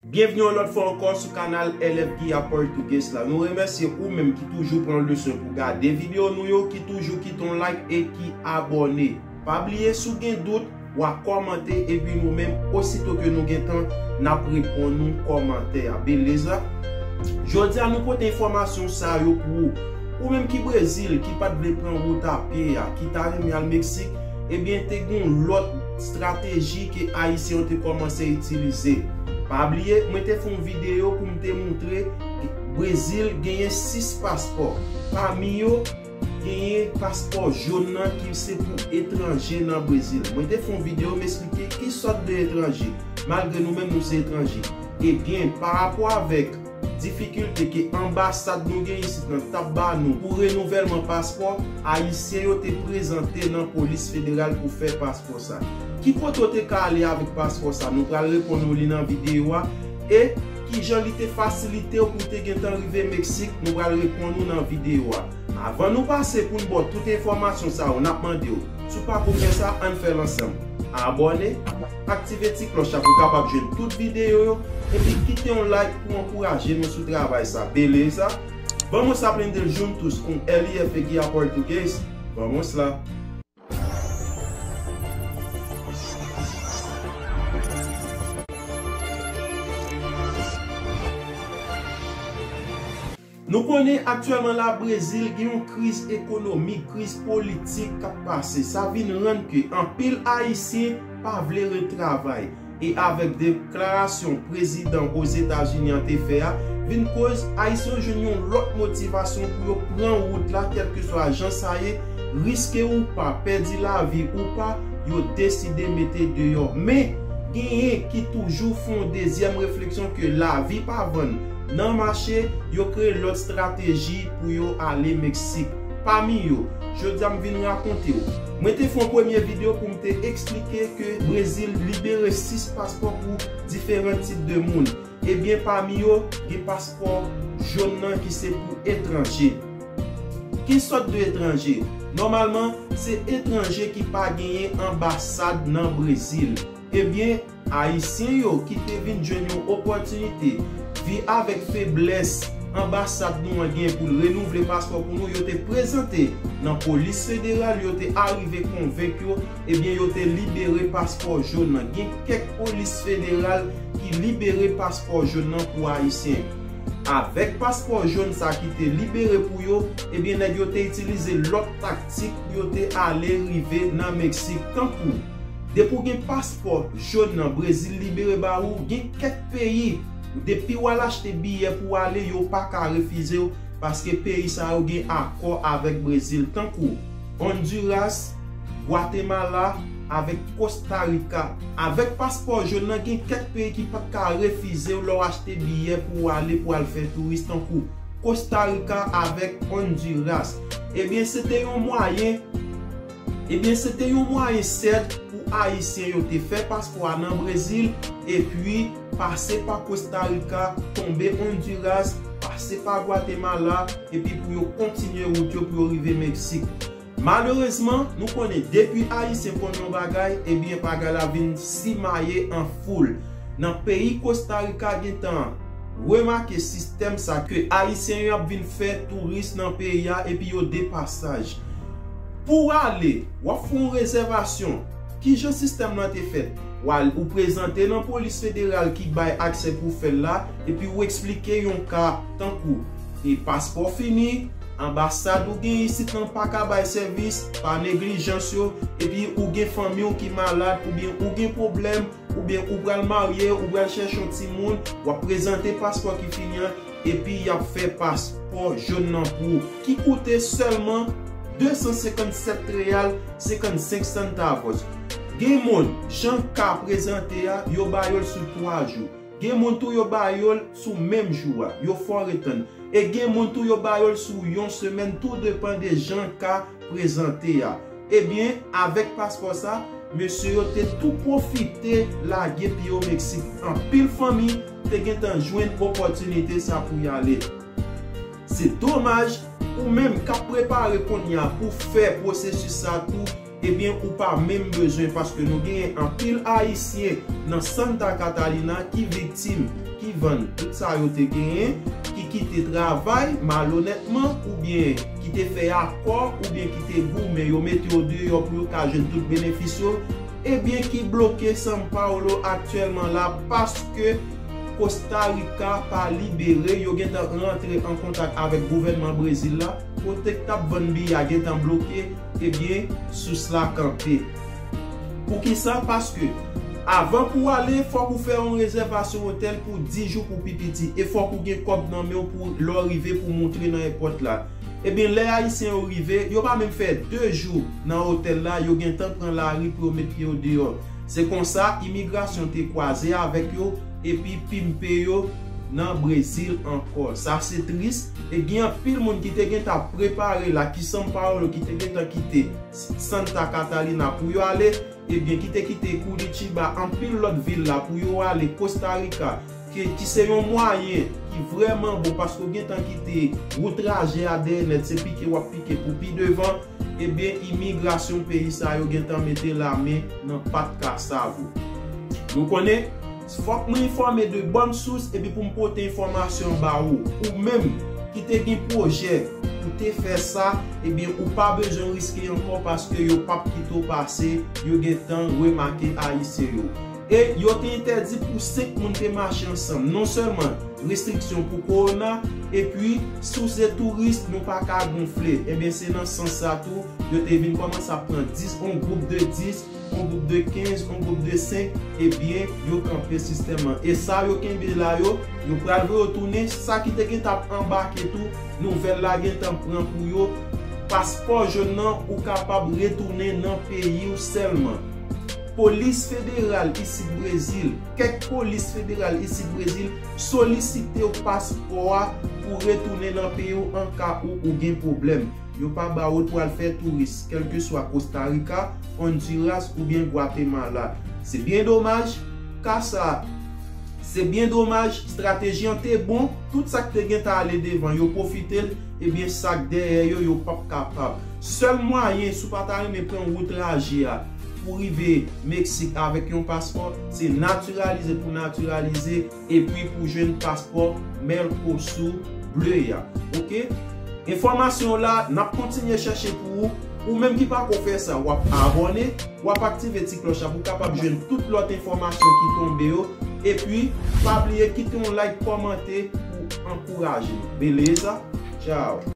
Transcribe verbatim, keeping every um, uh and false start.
Byenvni yon lòt fwa ankò sou kanal L F Guia Português la. Nou remèsye ou menm ki toujou pran le swen pou gade videyo nou yo, ki toujou kite yon like e ki abòne. Pa bliye, si w gen dout, w a kòmante, epi nou menm, osito ke nou gen tan, n ap reponn ou kòmantè a. Beleza? Jodi a, nou pote enfòmasyon sa yo pou ou. Ou menm ki Brezil, ki pa t vle pran wout a pye a, ki ta renmen al Meksik, ebyen, te gen yon lòt estrateji ke Ayisyen yo te kòmanse itilize. Pa bliye, mwen te fè yon videyo pou m te montre Brezil genyen sis paspò. Pami yo, genyen paspò jòn nan ki se pou etranje nan Brezil. Mwen te fè yon videyo, m esplike ki sòt de etranje, malgre nou menm nou se etranje. Ebyen, pa rapò avèk difikilte ke anbasad nou gen isit nan t ap ba nou pou renouvèlman paspò, Ayisyen yo te prezante nan polis federal pou fè paspò sa. Ki kote w te ka ale avèk paspò sa? Nou pral reponn ou li nan videyo a. E kijan li te fasilite w pou w te gentan rive Meksik? Nou pral reponn ou nan videyo a. Avan nou pase pou n ba w tout enfòmasyon sa yo, n ap mande w, si w pako fè sa, ann fè l ansanm. Abòne, aktive ti klòch la pou w kapab jwenn tout videyo yo, epi kite yon like pou ankouraje nou sou travay sa. Beleza? Vamos aprender juntos com L F Guia Português? Vamos lá! Nou konnen aktyèlman la, Brezil gen yon kriz ekonomik, kriz politik k ap pase. Sa vin rann ke anpil Ayisyen pa vle retravay. E avèk deklarasyon prezidan Ozetazini an te fè a, vin koz Ayisyen yo jwenn yon lòt motivasyon pou yo pran wout la, kèlkeswa jan sa ye, riske ou pa, pèdi lavi ou pa, yo deside mete deyò. Men, genyen ki toujou fè yon dezyèm refleksyon ke lavi pa vann nan mache, yo kreye lòt estrateji pou yo ale Meksik. Pami yo, jodi a m vin rakonte w. Mwen te fè yon premye videyo pou m te eksplike ke Brezil libere sis paspò pou diferan tip de moun. Ebyen, pami yo, gen paspò jòn nan ki se pou etranje. Ki sòt de etranje? Nòmalman, se etranje ki pa genyen anbasad nan Brezil. Ebyen, Ayisyen yo ki te vin jwenn yon opòtinite, vi avèk feblès anbasad nou an gen pou l renouvle paspò pou nou, yo te prezante nan polis federal, yo te arive konvenk yo, ebyen, yo te libere paspò jòn nan. Gen kèk polis federal ki libere paspò jòn nan pou Ayisyen. Avèk paspò jòn sa ki te libere pou yo, ebyen, nèg yo te itilize lòt taktik pou yo te ale rive nan Meksik. Tankou, depi w gen paspò jòn nan Brezil libere ba ou, gen kèk peyi, depi w al achte biyè pou w ale, yo pa ka refize w, paske peyi sa yo gen akò avèk Brezil, tankou Honduras, Guatemala, avèk Costa Rica. Avèk paspò jòn nan, gen kèk peyi ki pa t ka refize w lè w achte biyè pou w ale, pou w al fè touris, tankou Costa Rica avèk Honduras. Ebyen, se te yon mwayen, ebyen, se te yon mwayen sèt pou Ayisyen yo te fè paspò a nan Brezil, epi pase pa Costa Rica, tonbe Honduras, pase pa Guatemala, epi pou yo kontinye wout yo pou yo rive Meksik. Malerezman, nou konnen depi Ayisyen konn yon bagay, ebyen, bagay la vin simaye an foul. Nan peyi Costa Rica gentan remake sistèm sa ke Ayisyen yo ap vin fè touris nan peyi a epi yo de pasaj. Pou w ale, w ap fè yon rezèvasyon. Kijan sistèm lan te fèt? W al, ou prezante nan polis federal ki bay aksè pou w fè l la, epi ou eksplike yon ka tankou, e paspò fini, anbasad ou gen isit lan pa ka bay sèvis, pa neglijans yo, epi ou gen fanmi w ki malad, oubyen ou gen pwoblèm, oubyen ou pral marye, ou pral chèche yon timoun, w ap prezante paspò ki fini an, epi y ap fè paspò jòn nan pou ou, ki koute sèlman de san senkannsèt reyal, senkannsenk santavos. Gen moun, jan ka prezante a, yo ba yo l sou twa jou. Gen moun tou yo ba yo l sou menm jou a, yo fò retann. E gen moun tou yo ba yo l sou yon semèn, tou depann de jan ka prezante a. Ebyen, avèk paspò sa, mesye yo te tou pwofite lage pye yo Meksik. Anpil fanmi te gentan jwenn opòtinite sa pou y ale. Se domaj, ou menm k ap prepare kounye a pou fè pwosesis sa tou, ebyen, ou pa menm bezwen, paske nou genyen anpil Ayisyen nan Santa Catalina ki viktim, vann tout sa yo te genyen, ki kite travay malonètman, oubyen ki te fè akò, oubyen ki te goumen, yo mete yo deyò pou yo ka jwenn tout benefis yo, ebyen ki bloke São Paulo aktyèlman la, paske Costa Rica pa libere, yo gentan rantre an kontak avèk gouvènman Brezil la, kote k t ap vann biye a gentan bloke, ebyen sous la kanpe. Poukisa? Paske avan pou w ale, fòk ou fè yon rezèvasyon otèl pou dis jou pou pi piti, e fòk ou gen kòb nan men w pou lè w rive pou w montre nan èpòt la. Ebyen, lè Ayisyen yo rive, yo pa menm fè de jou nan otèl la, yo gentan pran lari pou yo met pye yo deyò. Se konsa, imigrasyon te kwaze avèk yo, epi pimpe yo nan Brezil ankò. Sa se tris, e gen anpil moun ki te gentan prepare la, ki São Paulo, ki te gentan kite Santa Catarina pou yo ale, ebyen, ki te kite Curitiba, anpil lòt vil la pou yo ale Costa Rica, ki, ki se yon mwayen ki vrèman bon, paske w gentan kite wout trajè a dèyè nèt, se pike w ap pike pou pi devan, ebyen, imigrasyon peyi sa yo gentan mete lamen nan pat kasav ou. Nou konnen, fòk mwen enfòme de bòn sous epi pou m pote enfòmasyon ba ou. Ou menm ki te gen pwojè pou te fè sa, ebyen, ou pa bezwen riske ankò paske yo p ap kite w pase, yo gentan remake Ayisyen yo. E yo te entèdi pou senk moun te mache ansanm. Non sèlman restriksyon pou kowona, epi si w se touris, nou pa ka gonfle. Ebyen, se nan sans sa tou, yo te vin kòmanse ap pran dis, yon gwoup de dis, yon gwoup de kenz, yon gwoup de senk, ebyen, yo kanpe sistèm lan. E sa yo kenbe la yo, yo pral voye yo tounen, sa ki te gentan ap anbake tou, nouvèl la gentan pran pou yo, paspò jòn nan, ou kapab retounen nan peyi w sèlman. Polis federal isit Brezil, kèk polis federal isit Brezil solisite w paspò a pou retounen nan peyi w an ka ou ou gen pwoblèm. Yo pa ba w l pou al fè touris, kèlkeswa Costa Rica, Honduras oubyen Guatemala. Se byen domaj, ka sa, se byen domaj, estrateji an te bon, tout sa k te gentan ale devan, yo pwofite l, ebyen sa k dèyè yo, yo p ap kapab. Sèl mwayen, si w pa ta renmen pran wout raje a pou rive Meksik avèk yon paspò, se natiralize pou natiralize, epi pou jwenn paspò Mercosur ble a. Oke? Enfòmasyon yo la, n ap kontinye chèche pou ou. Ou menm ki pako fè sa, w ap abòne, w ap aktive ti klòch la pou w kapab jwenn tout lòt enfòmasyon ki tonbe yo. Epi, pa bliye kite yon like, kòmante pou ankouraje nou. Beleza? Tchao!